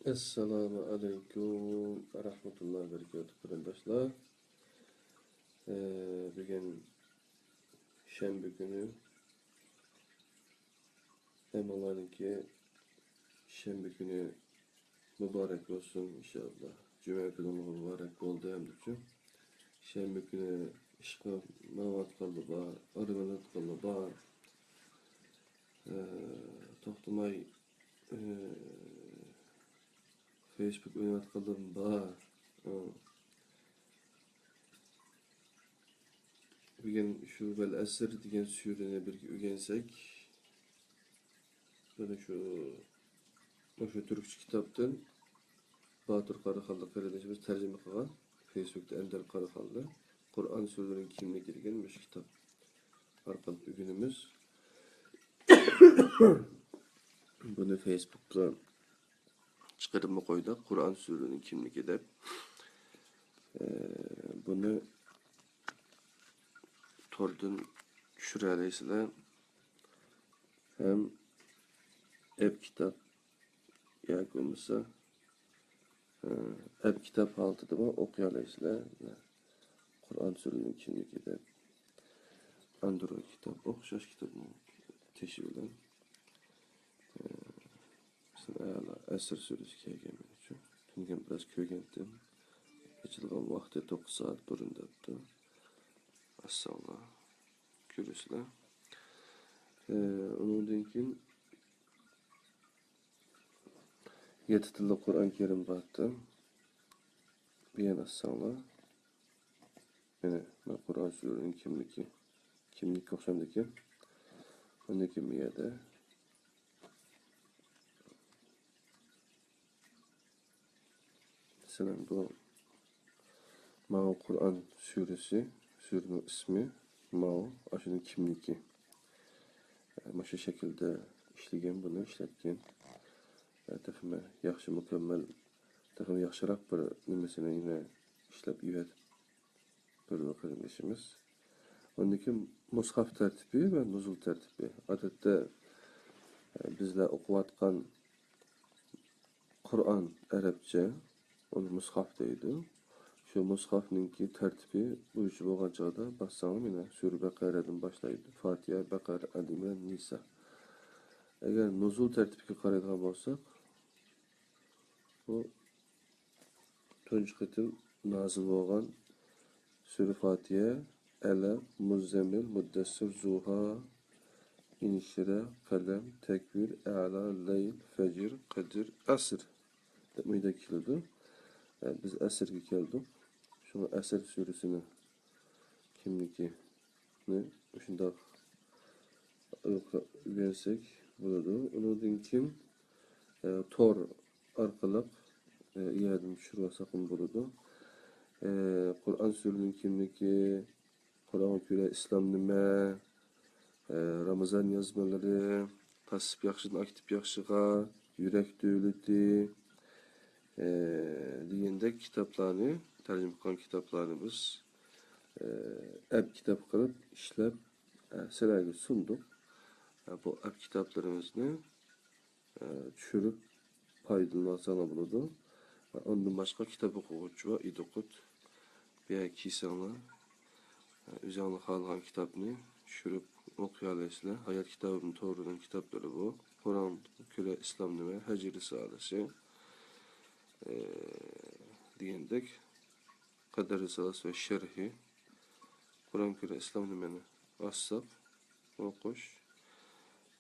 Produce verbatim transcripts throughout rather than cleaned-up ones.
ئەسسالامۇ ئەلەيكۇم ۋە رەھمەتۇللاھى ۋە بەرىكاتۇھ، قېرىنداشلار. ئە، بۈگۈن شەنبە كۈنى، ھەممىڭلارنىڭكى شەنبە كۈنى مۇبارەك بولسۇن، ئىنشائاللا. جۈمە كۈنى مۇبارەك بولدى ئەمدىچۇ. شەنبە كۈنى ئىشقا مېڭىۋاتقانلار بار، ئارىلىنىۋاتقانلار بار. ئە، توختىماي، ئە، فېيسبۇك ئويناۋاتقانلارمۇ بار. ئە. بۈگۈن شۇ ۋەل ئەسر دېگەن سۈرىنى بىرگە ئۆگەنسەك، مانا شۇ، مۇشۇ تۈركچە كىتابتىن باتۇر قاراخانلىق قېرىندىشىمىز تەرجىمە قىلغان، فېيسبۇكتا ئەندەر قاراخانلىق قۇرئان سۈرىلىرىنىڭ كىملىكى دېگەن مۇشۇ كىتاب ئارقىلىق ئۆگىنىمىز. بۇنى فېيسبۇكقا چىقىرىپمۇ قويدۇق، قۇرئان سۈرىلىرىنىڭ كىملىكى دەپ. ئە، بۇنى توردىن چۈشۈرەلەيسىلەر. ھەم ئەپ كىتاب ياكى بولمىسا، ئە، ئەپ كىتاب ھالىتىدىمۇ ئوقۇيالايسىلەر. قۇرئان سۈرىلىرىنىڭ كىملىكى دەپ ئاندرويد كىتاب، ئوخشاش كىتابنىڭ تېشى بىلەن. ئە، مەسىلەن، ئەسىر سۈرىسى كەلگەن مەن ئۈچۈن. تۈنۈگۈن بىراز كۆرگەنتىم. ئېچىلغان ۋاقتى توققۇز سائەت بۇرۇن دەپتۇ. ئاسساڭلار كۆرىسىلەر. ئە، ئۇنىڭدىن كېيىن يەتتە تىللىق قۇرئان كەرىم بارتى. بۇ يەنە ئاسساڭلار. يەنە مانا قۇرئان سۈرىلىرىنىڭ كىملىكى. كىملىككە ئوخشامدىكىن. ئۇندىن كېيىن بۇ يەردە، مەسىلەن، بۇ ماۋۇ قۇرئان سۈرىسى، سۈرىنىڭ ئىسمى ماۋۇ، ئاشۇنىڭ كىملىكى. مۇشۇ شەكىلدە ئىشلىگەن، بۇنى ئىشلەتكەن. تېخىمۇ ياخشى، مۇكەممەل، تېخىمۇ ياخشىراق بىر نېمىسىنى يەنە ئىشلەپ ئىۋەتىپ بىر قېرىندىشىمىز. ئۇندىن كېيىن مۇسھاف تەرتىپى ۋە نۇزۇل تەرتىپى. ئادەتتە، ئە، بىزلەر ئوقۇۋاتقان قۇرئان ئەرەبچە، ئۇنى مۇسھاف دەيدۇ. شۇ مۇسھافنىڭكى تەرتىپى بويىچە بولغان چاغدا باسساڭلار، مانا سۈرە بەقەرەدىن باشلايدۇ. فاتىھە، بەقەرە، ئال ئىمران، نىسا. ئەگەر نۇزۇل تەرتىپىگە قارايدىغان بولساق، بۇ تۇنجى قېتىم نازىل بولغان سۈرە فاتىھە، ئەلەق، مۇززەممىل، مۇددەسسىر، زۇھا، ئىنشىرا، قەلەم، تەكۋىر، ئەلا، لەيل، فەجر، قەدىر، ئەسر دەپ مۇنداق كېلىدۇ. ئە، بىز ئەسىرگە كەلدۇق. شۇڭا ئەسىر سۈرىسىنىڭ كىملىكىنى مۇشۇنداق ئۆگەنسەك بولىدۇ. ئۇنىڭدىن كېيىن، ئە، تور ئارقىلىق، ئە، يەردىن چۈشۈرۈۋالساقمۇ بولىدۇ. ئە، قۇرئان سۈرىنىڭ كىملىكى، قۇرئانغا كۆرە ئىسلام نېمە، ئە، رامىزان يازمىلىرى، پاسسىپ ياخشىدىن ئاكتىپ ياخشىغا، يۈرەك دۆلىتى، ئە، دېگەندەك كىتابلارنى، تەرجىمە قىلغان كىتابلارنى بىز، ئە، ئەپ كىتاب قىلىپ ئىشلەپ، ئە، سىلەرگە سۇندۇق. ئە، بۇ ئەپ كىتابلىرىمىزنى، ئە، چۈشۈرۈپ پايدىلىنىۋالساڭلار بولىدۇ. ئە، ئۇندىن باشقا كىتاب ئوقۇغۇچى بار، ئىدىقۇت. بۇ يەرگە كەلسەڭلار، ئە، ئۆزۈڭلار خالىغان كىتابنى چۈشۈرۈپ ئوقۇيالايسىلەر. ھايات كىتابىم تورىنىڭ كىتابلىرى بۇ. قۇرئان كۆرە ئىسلام نېمە، ھەج رىسالىسى، ئە، دېگەندەك. قەدىر رىسالىسى ۋە شەرھى، قۇرئان كۆرە ئىسلام نېمىنى ئاچساق، ئوقۇش.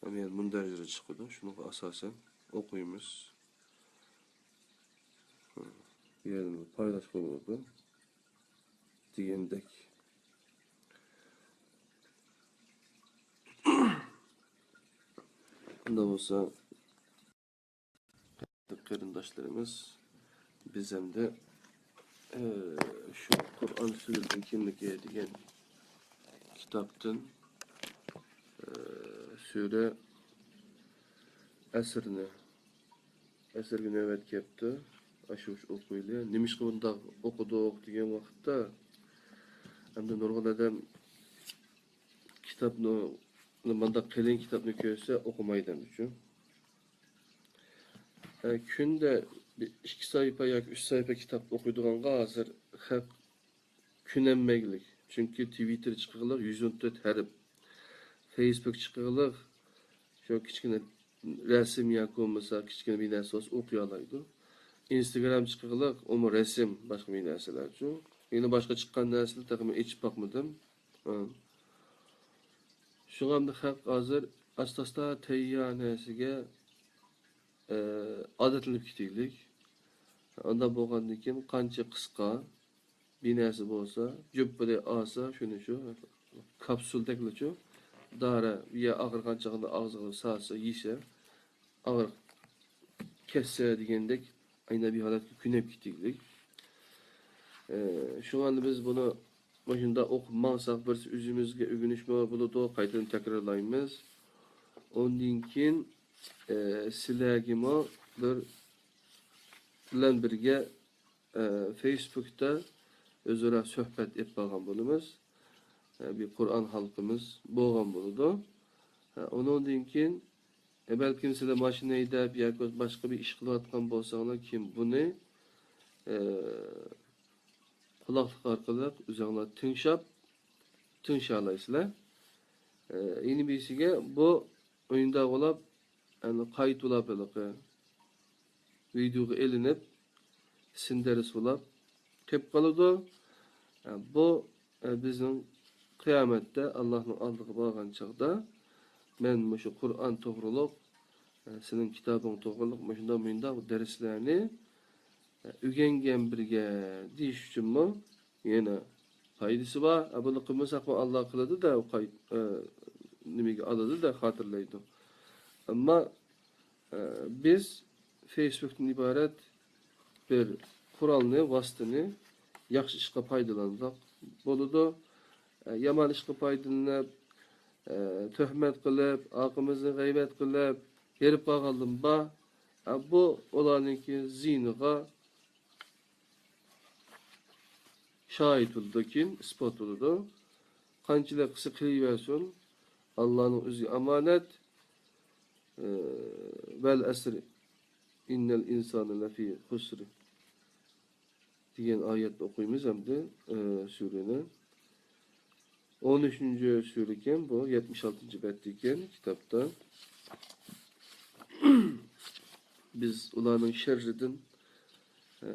ئەمەلىيەت مۇندەرىجىدە چىقىدۇ، شۇنىڭغا ئاساسەن ئوقۇيمىز. بۇ يەردىن پايدىلاشقا بولىدۇ دېگەندەك. ئۇنداق بولسا، قېرىنداشلىرىمىز، بىز ئەمدى، ئە، شۇ قۇرئان سۈرىلىرىنىڭ كىملىكى دېگەن كىتابتىن، ئە، سۈرە ئەسىرنى، ئەسىرگە نۆۋەت كەپتۇ. ئاشۇ ئوقۇيلى. نېمىشقا بۇنداق ئوقۇدۇق دېگەن ۋاقىتتا، ئەمدى نۇرغۇن ئادەم كىتابنى، مۇنداق قېلىن كىتابنى كۆرسە ئوقۇمايدۇ ئەمدىچۇ. ئە، كۈندە بىر ئىككى سەھىپە ياكى ئۈچ سەھىپە كىتاب ئوقۇيدىغانغا ھازىر خەق كۆنەلمەيلىك. چۈنكى تىۋىتتېر چىقىغلىق يۈز ئون تۆت ھەرپ، فېيسبۇك چىقىغلىق شۇ كىچىككىنە رەسىم ياكى بولمىسا كىچىككىنە بىر نەرسە بولسا ئوقۇيالايدۇ. ئىنستاگرام چىقىغلىق ئۇمۇ رەسىم، باشقا بىر نەرسىلەرچۇ. يەنە باشقا چىققان نەرسىلەر تېخىمۇ ئېچىپ باقمىدىم. ھە. شۇڭا ئەمدى خەق ھازىر ئاستا-ئاستا تەييار نەرسىگە، ئە، ئادەتلىنىپ كېتەيلىك. ئانداق بولغاندىن كېيىن قانچە قىسقا بىر نەرسە بولسا، جۈپپىدە ئالسا، شۇنى شۇ كاپسۇلدەكلىچۇ، دارا، يا ئاغرىغان چاغدا ئاغزىغا سالسا، يېسە، ئاغرىق كەتسە دېگەندەك، ئەينە بىر ھالەتكە كۆنۈپ كېتەيلىك. ئە، شۇڭا بىز بۇنى مۇشۇنداق ئوقۇپ ماڭساق، بىرسى ئۆزىمىزگە ئۆگىنىشمۇ بولىدۇ، قايتىدىن تەكرارلايمىز. ئۇندىن كېيىن، ئە، سىلەرگىمۇ بىر، بىلەن بىرگە، ئە، فېيسبۇكتا ئۆزئارا سۆھبەت ئېلىپ بارغان بولىمىز. ئە، بىر قۇرئان ھالقىمىز بولغان بولىدۇ. ئە، ئۇنىڭدىن كېيىن، ئە، بەلكىم سىلەر ماشىنا ھەيدەپ ياكى باشقا بىر ئىش قىلىۋاتقان بولساڭلار، كېيىن بۇنى، ئە، قۇلاقلىق ئارقىلىق ئۆزۈڭلار تىڭشاپ، تىڭشالايسىلەر. ئە، يەنە بىرسىگە بۇ ئويۇنداق بولۇپ، يەنى قايتا بولۇپ ھېلىقى ۋىدېئوغا ئېلىنىپ، سىندىرىس بولۇپ قېلىپ قالىدۇ. ئە، بۇ، ئە، بىزنىڭ قىيامەتتە ئاللاھنىڭ ئالدىغا بارغان چاغدا، مەن مۇشۇ قۇرئان توغرۇلۇق، ئە، سېنىڭ كىتابىڭ توغرۇلۇق مۇشۇنداق، مۇنداق دەرسلەرنى، ئە، ئۆگەنگەن بىرگە دېيىش ئۈچۈنمۇ يەنە پايدىسى بار. ئە، بۇنى قىلمىساقمۇ ئاللا قىلىدۇ-دە، ئە، نېمىگە ئالىدۇ-دە، خاتىرىلەيدۇ. ئەمما، ئە، بىز فېيسبۇكتىن ئىبارەت بىر قورالنى، ۋاسىتىنى ياخشى ئىشقا پايدىلانساق بولىدۇ. ئە، يامان ئىشقا پايدىلىنىپ، ئە، تۆھمەت قىلىپ، ئارقىمىزدىن غەيۋەت قىلىپ، ھېرىپ قالغانلىرىمۇ بار. ئە، بۇ ئۇلارنىڭكى زىيىنىغا شاھىت بولىدۇ، كېيىن ئىسپات بولىدۇ. قانچىلىك قىلسا قىلىۋەرسۇن، ئاللانىڭ ئۆزىگە ئامانەت. ئە، ۋەل ئەسر، ئىننەل ئىنسانە لەفى خۇسر دېگەن ئايەتنى ئوقۇيمىز ئەمدى، ئە، سۈرىنى. ئون ئۈچىنچى سۈرە ئىكەن بۇ، يەتمىش ئالتىنچى بەتتە ئىكەن كىتابتا. بىز ئۇلارنىڭ شەررىدىن، ئە،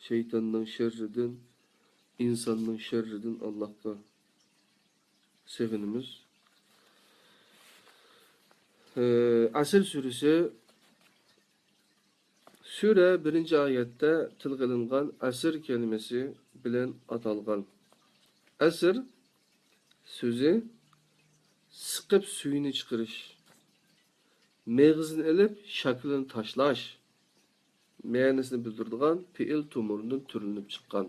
شەيتاننىڭ شەررىدىن، ئىنساننىڭ شەررىدىن ئاللاھقا سېغىنىمىز. ئە، ئەسر سۈرىسى. سۈرە بىرىنچى ئايەتتە تىلغا ئېلىنغان ئەسر كەلىمىسى بىلەن ئاتالغان. ئەسر سۆزى سىقىپ سۈيىنى چىقىرىش، مېغىزىنى ئېلىپ شاكىلىنى تاشلاش مەنىسىنى بىلدۈرىدىغان پېئىل تومۇرىدىن تۈرلىنىپ چىققان.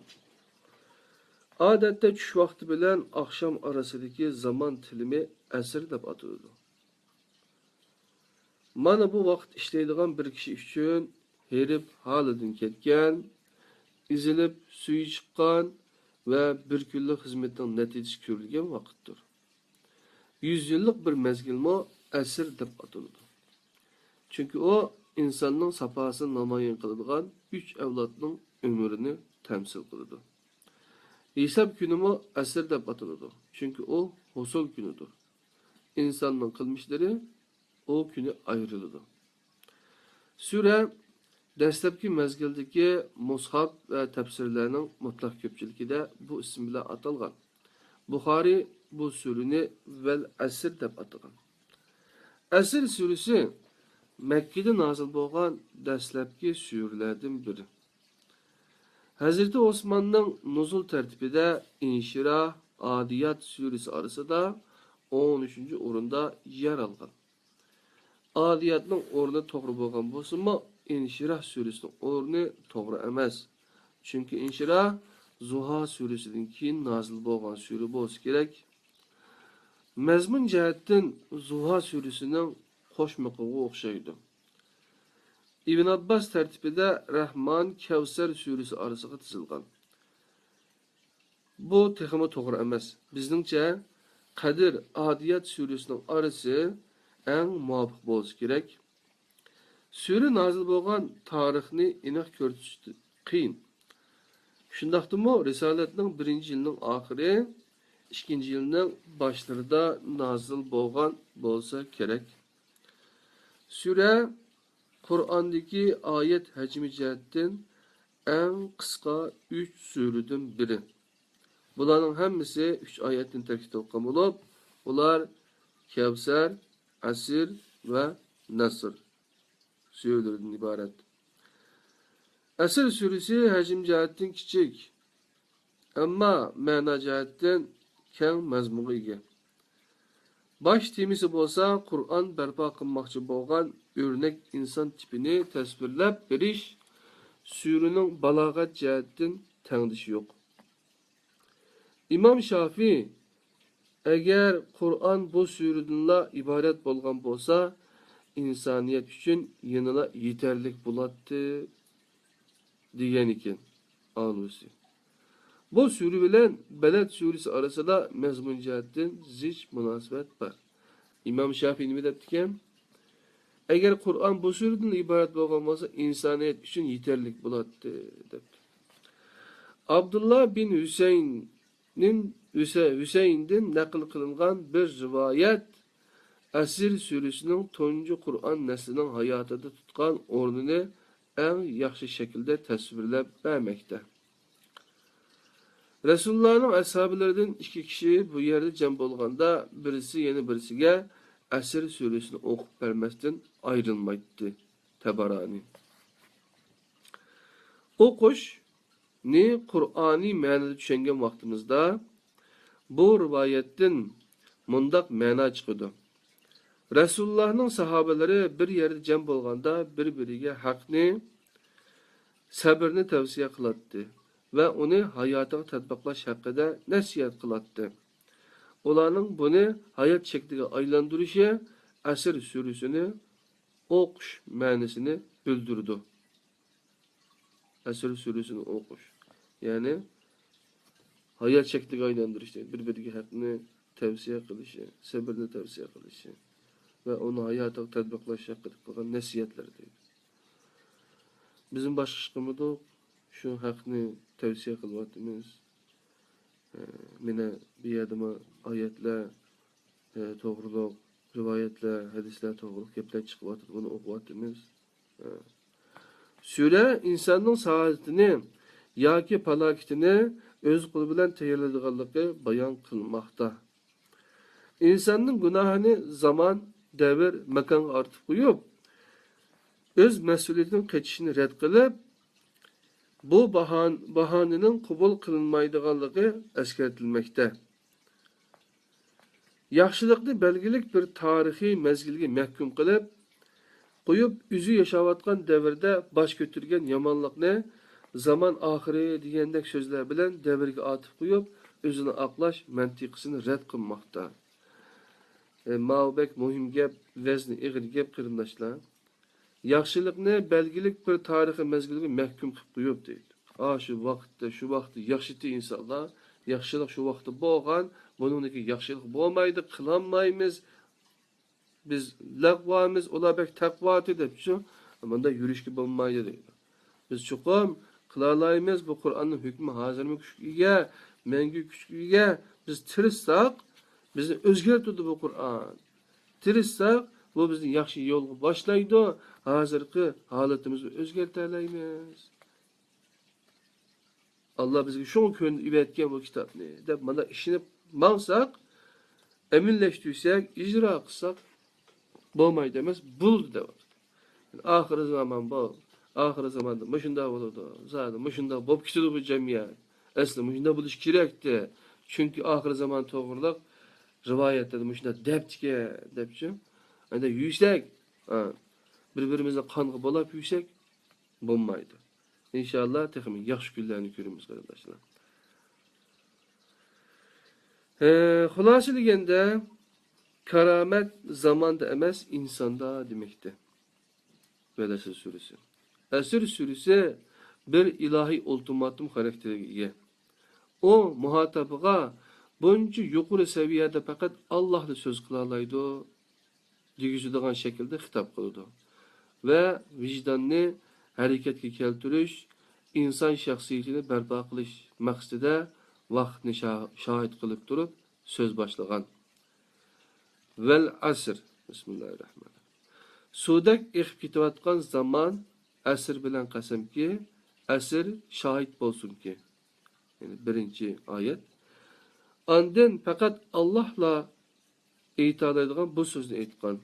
ئادەتتە چۈش ۋاقتى بىلەن ئاخشام ئارىسىدىكى زامان تىلىمى ئەسر دەپ ئاتىلىدۇ. مانا بۇ ۋاقىت ئىشلەيدىغان بىر كىشى ئۈچۈن ھېرىپ ھالىدىن كەتكەن، ئېزىلىپ سۈيى چىققان ۋە بىر كۈنلۈك خىزمىتىنىڭ نەتىجىسى كۆرۈلگەن ۋاقىتتۇر. يۈز يىللىق بىر مەزگىلمۇ ئەسىر دەپ ئاتىلىدۇ. چۈنكى ئۇ ئىنساننىڭ ساپاسىنى نامايان قىلىدىغان ئۈچ ئەۋلادنىڭ ئۆمرىنى تەمسىل قىلىدۇ. ھېساب كۈنىمۇ ئەسىر دەپ ئاتىلىدۇ، چۈنكى ئۇ ھوسۇل كۈنىدۇر. ئىنساننىڭ قىلمىشلىرى ئۇ كۈنى ئايرىلىدۇ. سۈرە دەسلەپكى مەزگىلدىكى مۇسھاپ ۋە تەپسىرلەرنىڭ مۇتلەق كۆپچىلىكىدە بۇ ئىسىم بىلەن ئاتالغان. بۇخارىي بۇ سۈرىنى ۋەل ئەسر دەپ ئاتىغان. ئەسر سۈرىسى مەككىدە نازىل بولغان دەسلەپكى سۈرىلەردىن بىرى. ھەزرىتى ئوسماننىڭ نۇزۇل تەرتىپىدە ئىنشىراھ، ئادىيات سۈرىسى ئارىسىدا ئون ئۈچىنچى ئورۇندا يەر ئالغان. ئادىياتنىڭ ئورنى توغرا بولغان بولسىمۇ، ئىنشىراھ سۈرىسىنىڭ ئورنى توغرا ئەمەس. چۈنكى ئىنشىراھ زۇھا سۈرىسىدىن كېيىن نازىل بولغان سۈرە بولسا كېرەك. مەزمۇن جەھەتتىن زۇھا سۈرىسىنىڭ قوشمىقىغا ئوخشايدۇ. ئىبن ئابباس تەرتىپىدە رەھمان، كەۋسەر سۈرىسى ئارىسىغا تىزىلغان. بۇ تېخىمۇ توغرا ئەمەس. بىزنىڭچە، قەدىر، ئادىيات سۈرىسىنىڭ ئارىسى ئەڭ مۇۋاپىق بولسا كېرەك. سۈرە نازىل بولغان تارىخنى ئېنىق كۆرسىتىش قىيىن. شۇنداقتىمۇ رىسالەتنىڭ بىرىنچى يىلىنىڭ ئاخىرى، ئىككىنچى يىلىنىڭ باشلىرىدا نازىل بولغان بولسا كېرەك. سۈرە قۇرئاندىكى ئايەت ھەجمى جەھەتتىن ئەڭ قىسقا ئۈچ سۈرىدىن بىرى. بۇلارنىڭ ھەممىسى ئۈچ ئايەتتىن تەركىب تاپقان بولۇپ، ئۇلار كەۋسەر، ئەسىر ۋە نەسر سۈرىلىرىدىن ئىبارەت. ئەسىر سۈرىسى ھەجىم جەھەتتىن كىچىك، ئەمما مەنا جەھەتتىن كەڭ مەزمۇنغا ئىگە. باش تېمىسى بولسا قۇرئان بەرپا قىلماقچى بولغان ئۆرنەك ئىنسان تىپىنى تەسۋىرلەپ بېرىش، سۈرىنىڭ بالاغەت جەھەتتىن تەڭدىشى يوق. ئىمام شافىي، ئەگەر قۇرئان بۇ سۈرىدىنلا ئىبارەت بولغان بولسا، ئىنسانىيەت ئۈچۈن يەنىلا يېتەرلىك بولاتتى، دېگەنىكەن ئالىمىسى. بۇ سۈرە بىلەن بەلەد سۈرىسى ئارىسىدا مەزمۇن جەھەتتىن زىچ مۇناسىۋەت بار. ئىمام شافىي نېمە دەپتىكەن؟ ئەگەر قۇرئان بۇ سۈرىدىن ئىبارەت بولغان بولسا، ئىنسانىيەت ئۈچۈن يېتەرلىك بولاتتى، دەپتۇ. ئابدۇللا بىن ھۈسەيىندىن، ھۈسە-، ھۈسەيىندىن نەقىل قىلىنغان بىر رىۋايەت ئەسىر سۈرىسىنىڭ تۇنجى قۇرئان نەسلىنىڭ ھاياتىدا تۇتقان ئورنىنى ئەڭ ياخشى شەكىلدە تەسۋىرلەپ بەرمەكتە. رەسۇلۇللانىڭ ئەسھابىلىرىدىن ئىككى كىشى بۇ يەردە جەم بولغاندا، بىرسى يەنە بىرسىگە ئەسىر سۈرىسىنى ئوقۇپ بەرمەستىن ئايرىلمايتتى. تەبەرانى. ئوقۇشنى قۇرئانىي مەنىدە چۈشەنگەن ۋاقتىمىزدا، بۇ رىۋايەتتىن مۇنداق مەنا چىقىدۇ. رەسۇلۇللانىڭ ساھابىلىرى بىر يەردە جەم بولغاندا، بىر-بىرىگە ھەقنى، سەبرنى تەۋسىيە قىلاتتى ۋە ئۇنى ھاياتىغا تەتبىقلاش ھەققىدە نەسىھەت قىلاتتى. ئۇلارنىڭ بۇنى ھايات شەكلىگە ئايلاندۇرۇشى ئەسىر سۈرىسىنى ئوقۇش مەنىسىنى بىلدۈرىدۇ. ئەسىر سۈرىسىنى ئوقۇش، يەنى ھايات شەكلىگە ئايلاندۇرۇش دەيدۇ. بىر-بىرىگە ھەقنى تەۋسىيە قىلىشى، سەبرنى تەۋسىيە قىلىشى ۋە ئۇنى ھاياتىغا تەتبىقلاش ھەققىدە قىلغان نەسىھەتلىرى دەيدۇ. بىزمۇ باشقا ئىش قىلمىدۇق، شۇ ھەقنى تەۋسىيە قىلىۋاتىمىز. ئە، مانا بۇ يەردىمۇ ئايەتلەر، ئە، توغرۇلۇق، رىۋايەتلەر، ھەدىسلەر توغرۇلۇق گەپلەر چىقىۋاتىدۇ، بۇنى ئوقۇۋاتىمىز. ئە. سۈرە ئىنساننىڭ سائادىتىنى ياكى پالاكىتىنى ئۆز قولى بىلەن تەييارلايدىغانلىقى بايان قىلماقتا. ئىنساننىڭ گۇناھىنى زامان، دەۋر، ماكانغا ئارتىپ قويۇپ، ئۆز مەسئۇلىيىتىدىن قېچىشنى رەت قىلىپ، بۇ باھان-، باھانىنىڭ قوبۇل قىلىنمايدىغانلىقى ئەسكەرتىلمەكتە. ياخشىلىقنى بەلگىلىك بىر تارىخىي مەزگىلگە مەھكۇم قىلىپ قويۇپ، ئۆزى ياشاۋاتقان دەۋردە باش كۆتۈرگەن يامانلىقنى زامان ئاخىرى دېگەندەك سۆزلەر بىلەن دەۋرگە ئاتىپ قويۇپ، ئۆزىنى ئاقلاش مەنتىقىسىنى رەت قىلماقتا. ئە، ماۋۇ بەك مۇھىم گەپ، ۋەزنى ئېغىر گەپ، قېرىنداشلار. ياخشىلىقنى بەلگىلىك بىر تارىخىي مەزگىلگە مەھكۇم قىلىپ قويۇپ دەيدۇ. ئا، شۇ ۋاقىتتا، شۇ ۋاقىتتا ياخشىتى ئىنسانلار، ياخشىلىق شۇ ۋاقىتتا بولغان، بۇنىڭدىن كېيىن ياخشىلىق بولمايدۇ، قىلالمايمىز، بىز لەغۋامىز، ئۇلار بەك تەقۋاتى دەپچۇ، مۇنداق يۈرۈشكە بولمايدۇ دەيدۇ. بىز چوقۇم قىلالايمىز، بۇ قۇرئاننىڭ ھۆكمى ھازىرمۇ كۈچكە ئىگە، مەڭگۈ كۈچكە ئىگە. بىز تىرىشساق، بىزنى ئۆزگەرتىدۇ بۇ قۇرئان. تىرىشساق، بۇ بىزنى ياخشى يولغا باشلايدۇ، ھازىرقى ھالىتىمىزنى ئۆزگەرتەلەيمىز. ئاللا بىزگە شۇڭا كۆرۈنۈپ ئېۋەتكەن بۇ كىتابنى، دەپ مانا ئىشىنىپ ماڭساق، ئەمەلىيلەشتۈرسەك، ئىجرا قىلساق، بولمايدۇ ئەمەس، بولىدۇ دەۋاتىدۇ. ئاخىرى زامان بۇ. ئاخىرى زاماندا مۇشۇنداق بولىدۇ. زادى مۇشۇنداق بولۇپ كېتىدۇ بۇ جەمئىيەت. ئەسلى مۇشۇنداق بولۇشى كېرەكتى. چۈنكى ئاخىرى زامان توغرىلىق رىۋايەتلەردە مۇشۇنداق دەپتىكەن، دەپچۇ. ئەندى يۈرسەك، ھە، بىر-بىرىمىزنى قانغا بولاپ يۈرسەك بولمايدۇ. ئىنشاللا تېخىمۇ ياخشى كۈنلەرنى كۆرىمىز، قېرىنداشلار. ھە، خۇلاسە دېگەندە، كارامەت زاماندا ئەمەس، ئىنساندا دېمەكتە. ۋەل ئەسر سۈرىسى. ئەسر سۈرىسى بىر ئىلاھىي ئۇلتىماتۇم خاراكتېرىگە ئىگە. ئۇ مۇھاتابىغا بۇنچە يۇقىرى سەۋىيەدە پەقەت ئاللاھلا سۆز قىلالايدۇ دېگۈزىدىغان شەكىلدە خىتاب قىلىدۇ. ۋە ۋىجداننى ھەرىكەتكە كەلتۈرۈش، ئىنسان شەخسىيىتىنى بەرپا قىلىش مەقسىتىدە ۋاقىتنى شا-، شاھىت قىلىپ تۇرۇپ سۆز باشلىغان. ۋەل ئەسر. بىسمىللاھىررەھمانىررەھىم. سۇدەك ئېقىپ كېتىۋاتقان زامان، ئەسىر بىلەن قەسەمكى، ئەسىر شاھىت بولسۇنكى. يەنى بىرىنچى ئايەت. ئاندىن پەقەت ئاللاھلا ئېيتالايدىغان بۇ سۆزنى ئېيتقان.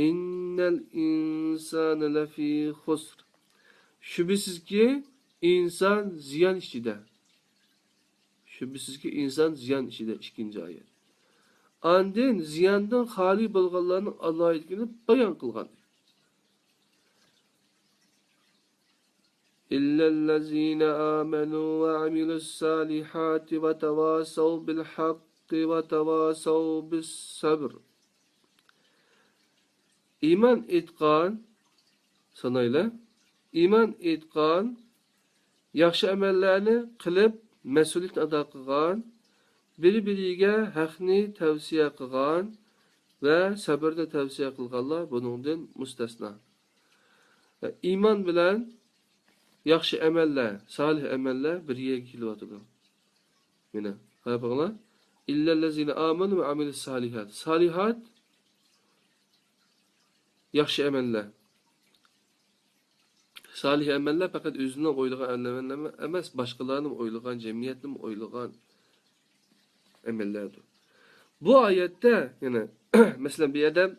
ئىننەل ئىنسانە لەفى خۇسر. شۈبھىسىزكى، ئىنسان زىيان ئىچىدە. شۈبھىسىزكى، ئىنسان زىيان ئىچىدە، ئىككىنچى ئايەت. ئاندىن زىياندىن خالىي بولغانلارنىڭ ئالاھىدىلىكىنى بايان قىلغان. إلا الذين آمنوا وعملوا الصالحات وتواصوا بالحق وتواصوا بالصبر. ئىمان ئېيتقان، سانايلى، ئىمان ئېيتقان، ياخشى ئەمەللەرنى قىلىپ، مەسئۇلىيەتنى ئادا قىلغان، بىر-بىرىگە ھەقنى تەۋسىيە قىلغان ۋە سەبرنى تەۋسىيە قىلغانلار بۇنىڭدىن مۇستەسنا. ئىمان بىلەن ياخشى ئەمەللەر، سالىھ ئەمەللەر بىر يەرگە كېلىۋاتىدۇ. مانا، قاراپ بېقىڭلار. إلا الذين آمنوا وعملوا الصالحات. سالىھات، ياخشى ئەمەللەر. سالىھ ئەمەللەر پەقەت ئۆزىنىڭ ئويلىغان ئەمەللەر ئەمەس، باشقىلارنىمۇ ئويلىغان، جەمئىيەتنىمۇ ئويلىغان ئەمەللەردۇر. بۇ ئايەتتە يەنە، مەسىلەن، بىر ئادەم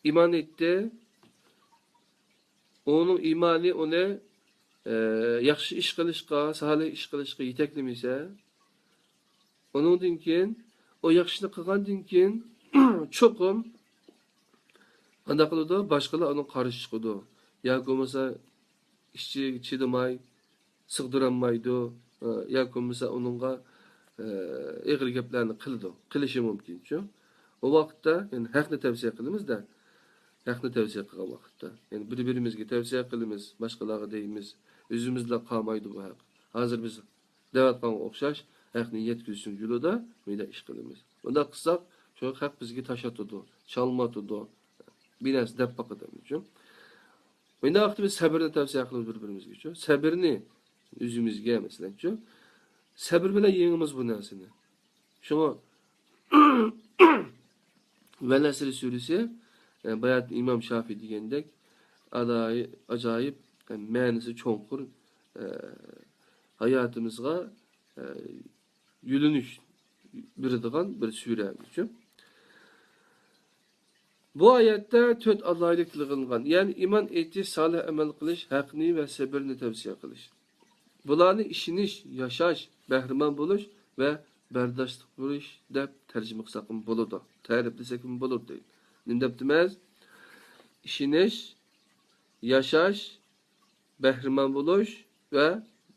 ئىمان ئېيتتى، ئۇنىڭ ئىمانى ئۇنى، ئە، ياخشى ئىش قىلىشقا، سالىھ ئىش قىلىشقا يېتەكلىمىسە، ئۇنىڭدىن كېيىن، ئۇ ياخشى ئىشنى قىلغاندىن كېيىن، چوقۇم قانداق قىلىدۇ؟ باشقىلار ئۇنىڭغا قارشى چىقىدۇ. ياكى بولمىسا، ئىچىگە چىدىماي، سىغدۇرالمايدۇ. ئە، ياكى بولمىسا، ئۇنىڭغا، ئە، ئېغىر گەپلەرنى قىلىدۇ. قىلىشى مۇمكىنچۇ؟ ئۇ ۋاقىتتا، يەنى ھەقنى تەۋسىيە قىلىمىز-دە. ھەقنى تەۋسىيە قىلغان ۋاقىتتا. يەنى بىر-بىرىمىزگە تەۋسىيە قىلىمىز، باشقىلارغا دەيمىز. ئۆزىمىزلا قالمايدۇ بۇ ھەق. ھازىر بىز دەۋاتقانغا ئوخشاش ھەقنى يەتكۈزۈشنىڭ يولىدا مۇنداق ئىش قىلىمىز. بۇنداق قىلساق، شۇ ھەق بىزگە تاش ئاتىدۇ، چالما ئاتىدۇ، بىر نەرسە دەپ باقىدۇ. مۇنداق ۋاقىتتا بىز سەبرنى تەۋسىيە قىلىمىز بىر-بىرىمىزگىچۇ. سەبرنى ئۆزىمىزگە، مەسىلەنچۇ، سەبر بىلەن يېڭىمىز بۇ نەرسىنى. شۇڭا ۋەل ئەسرى سۈرىسى، ئە، باياتىن ئىمام شافىي دېگەندەك، ئالاي-، ئاجايىپ، ئە، مەنىسى چوڭقۇر، ئە، ھاياتىمىزغا، ئە، يۆنىلىش بېرىدىغان بىر سۈرە. بۇ ئايەتتە تۆت ئالاھىدىلىك تىلغا ئېلىنغان، يەنى ئىمان ئېيتىش، سالىھ ئەمەل قىلىش، ھەقنى ۋە سەبرنى تەۋسىيە قىلىش. بۇلارنى ئىشىنىش، ياشاش، بەھرىمەن بولۇش ۋە بەرداشلىق بېرىش دەپ تەرجىمە قىلساقمۇ بولىدۇ، تەرىپلىسەكمۇ بولىدۇ دەيدۇ. نېمە دەپتىمىز؟ ئىشىنىش، ياشاش، بەھرىمەن بولۇش ۋە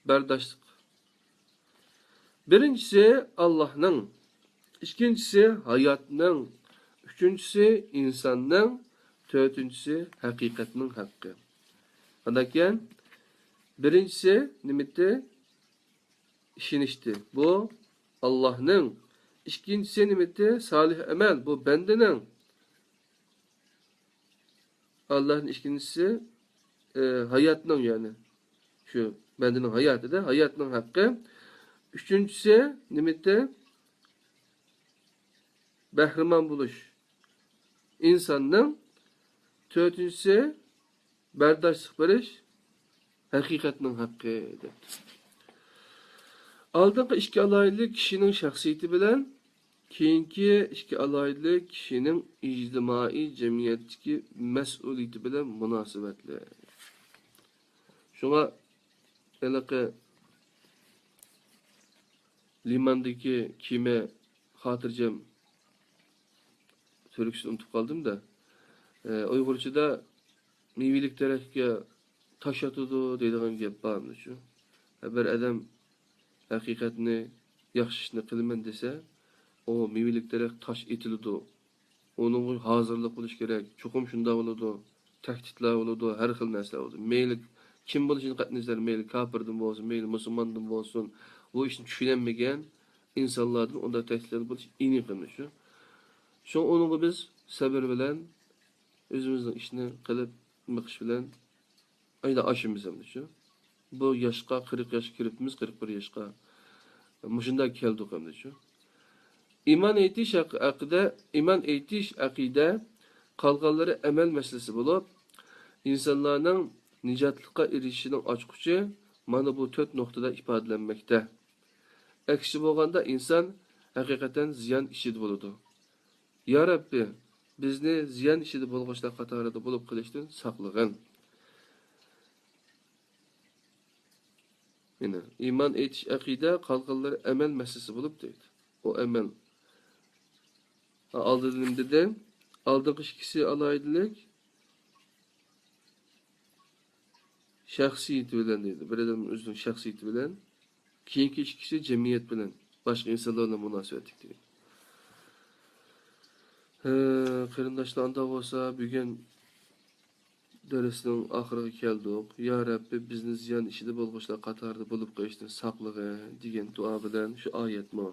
بەرداشلىق. بىرىنچىسى ئاللاھنىڭ، ئىككىنچىسى ھاياتنىڭ، ئۈچىنچىسى ئىنساننىڭ، تۆتىنچىسى ھەقىقەتنىڭ ھەققى. قانداقكەن؟ بىرىنچىسى نېمىتى؟ ئىشىنىشتى. بۇ ئاللاھنىڭ. ئىككىنچىسى نېمىتى؟ سالىھ ئەمەل. بۇ بەندىنىڭ. ئاللاھنىڭ. ئىككىنچىسى، ئى، ھاياتنىڭ، يەنى شۇ بەندىنىڭ ھاياتىدا، ھاياتنىڭ ھەققى. ئۈچىنچىسى نېمىتى؟ بەھرىمەن بولۇش ئىنساننىڭ. تۆتىنچىسى بەرداشلىق بېرىش ھەقىقەتنىڭ ھەققى، دەپتۇ. ئالدىنقى ئىككى ئالاھىدىلىك كىشىنىڭ شەخسىيىتى بىلەن، كېيىنكى ئىككى ئالاھىدىلىك كىشىنىڭ ئىجتىمائىي جەمئىيەتتىكى مەسئۇلىيىتى بىلەن مۇناسىۋەتلىك. شۇڭا ھېلىقى لىماندىكى كېمە خاتىرجەم، تۈركچىسىنى ئۇنتۇپ قالدىم-دە. ئە، ئۇيغۇرچىدا مېۋىلىك تېرەككە تاش ئاتىدۇ دەيدىغان گەپ بار، مۇشۇ. بىر ئادەم ھەقىقەتنى، ياخشى ئىشنى قىلىمەن دېسە، ئۇ مېۋىلىك تېرەك تاش ئېتىلىدۇ. ئۇنىڭغا ھازىرلىق بولۇش كېرەك. چوقۇم شۇنداق بولىدۇ. تەھدىتلەر بولىدۇ، ھەر خىل نەرسىلەر بولىدۇ. مەيلى كىم بولۇشىدىن قەتئىينەزەر، مەيلى كاپىردىن بولسۇن، مەيلى مۇسۇلماندىن بولسۇن، بۇ ئىشنى چۈشىنەلمىگەن ئىنسانلاردىن ئۇنداق تەھدىتلەر بولۇش ئېنىق ئەمەس شۇ. شۇڭا ئۇنىڭغا بىز سەبر بىلەن ئۆزىمىزنىڭ ئىشىنى قىلىپ، بېقىش بىلەن، ئەينى ئاشىمىز ئەمدىچۇ. بۇ ياشقا، قىرىق ياشقا كىرىپمىز، قىرىق بىر ياشقا. مۇشۇنداق كەلدۇق ئەمدىچۇ. ئىمان ئېيتىش ھەق-، ھەققىدە، ئىمان ئېيتىش، ئەقىدە، قالغانلىرى ئەمەل مەسىلىسى بولۇپ، ئىنسانلارنىڭ نىجاتلىققا ئېرىشىشىنىڭ ئاچقۇچى مانا بۇ تۆت نۇقتىدا ئىپادىلەنمەكتە. ئەكسىچە بولغاندا، ئىنسان ھەقىقەتەن زىيان ئىچىدە بولىدۇ. يا رەببى، بىزنى زىيان ئىچىدە بولغۇچىلار قاتارىدا بولۇپ قېلىشتىن ساقلىغىن. يەنە ئىمان ئېيتىش ئەقىدە، قالغانلىرى ئەمەل مەسىلىسى بولۇپ دەيدۇ. ئۇ ئەمەل. ھا، ئالدىدا نېمە دېدى؟ ئالدىنقى ئىككىسى ئالاھىدىلىك شەخسىيىتى بىلەن دەيدۇ. بىر ئادەمنىڭ ئۆزىنىڭ شەخسىيىتى بىلەن. كېيىنكى ئىككىسى جەمئىيەت بىلەن، باشقا ئىنسانلار بىلەن مۇناسىۋەتلىك دېگەن. ھە، قېرىنداشلار، ئانداق بولسا بۈگۈن دەرسنىڭ ئاخىرىغا كەلدۇق. يا رەببى، بىزنى زىيان ئىچىدە بولغۇچىلار قاتارىدا بولۇپ قېلىشتىن ساقلىغىن دېگەن دۇئا بىلەن شۇ ئايەتمۇ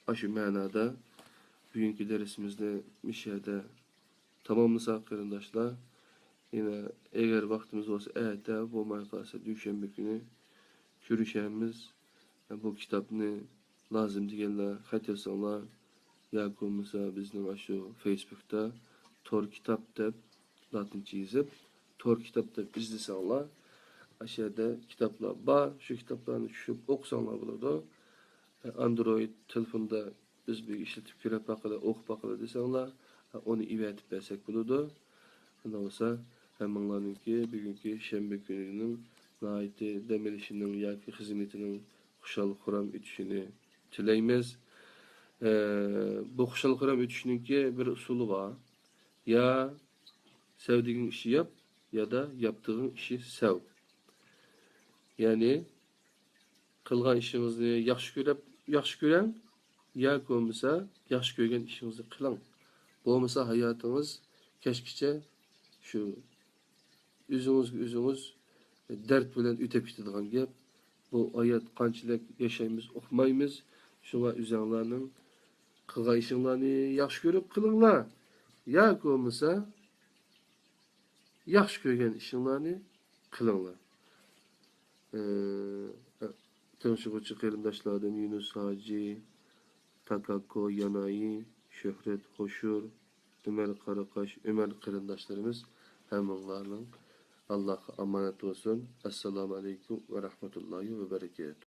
ئاشۇ مەنادا بۈگۈنكى دەرسىمىزنى مۇشۇ يەردە تاماملىساق، قېرىنداشلار، يەنە ئەگەر ۋاقتىمىز بولسا، ئەتە، بولماي قالسا، دۈشەنبە كۈنى كۆرۈشەرمىز. بۇ كىتابنى لازىم دېگەنلەر خەت يازساڭلار، ياكى بولمىسا بىزنىڭ ئاشۇ فېيسبۇكتا تور كىتاب دەپ لاتىنچە يېزىپ، تور كىتاب دەپ ئىزدىسەڭلار، ئاشۇ يەردە كىتابلار بار. شۇ كىتابلارنى چۈشۈرۈپ ئوقۇساڭلار بولىدۇ. ئاندرويد تېلېفوندا بىز بىر ئىشلىتىپ كۆرۈپ باقىلى، ئوقۇپ باقىلى دېسەڭلار، ئۇنى ئېۋەتىپ بەرسەك بولىدۇ. ئۇنداق بولسا، ھەممىڭلارنىڭكى بۈگۈنكى شەنبە كۈنىنىڭ ناھايىتى دەم ئېلىشىنىڭ ياكى خىزمىتىنىڭ خۇشال-خۇرام ئۆتۈشىنى تىلەيمىز. ئە، بۇ خۇشال-خۇرام ئۆتۈشنىڭكى بىر ئۇسۇلى بار. يا سەۋدىگىن ئىشى ياپ، يادا ياپتىغىن ئىشى سەۋ. يەنى، قىلغان ئىشىڭىزنى ياخشى كۆرۈپ، ياخشى كۆرۈڭ، ياكى بولمىسا ياخشى كۆرگەن ئىشىڭىزنى قىلىڭ. بولمىسا ھاياتىڭىز كەچكىچە شۇ ئۆزىڭىزگە ئۆزىڭىز دەرد بىلەن ئۆتۈپ كېتىدىغان گەپ. بۇ ھايات قانچىلىك ياشايمىز، ئۇقمايمىز. شۇڭا ئۆزۈڭلارنىڭ قىلغان ئىشىڭلارنى ياخشى كۆرۈپ قىلىڭلار. ياكى بولمىسا ياخشى كۆرگەن ئىشىڭلارنى قىلىڭلار. ئى، تىڭشىغۇچى قېرىنداشلاردىن يۇنۇس ھاجى، تاكاكو يانايى، شۆھرەت ھوشۇر، ئۆمەر قاراقاش، ئۆمەر قېرىنداشلىرىمىز ھەممىڭلارنىڭ ئاللاھقا ئامانەت بولسۇن. ئەسسالامۇ ئەلەيكۇم ۋە رەھمەتۇللاھى ۋە بەرىكاتۇھ.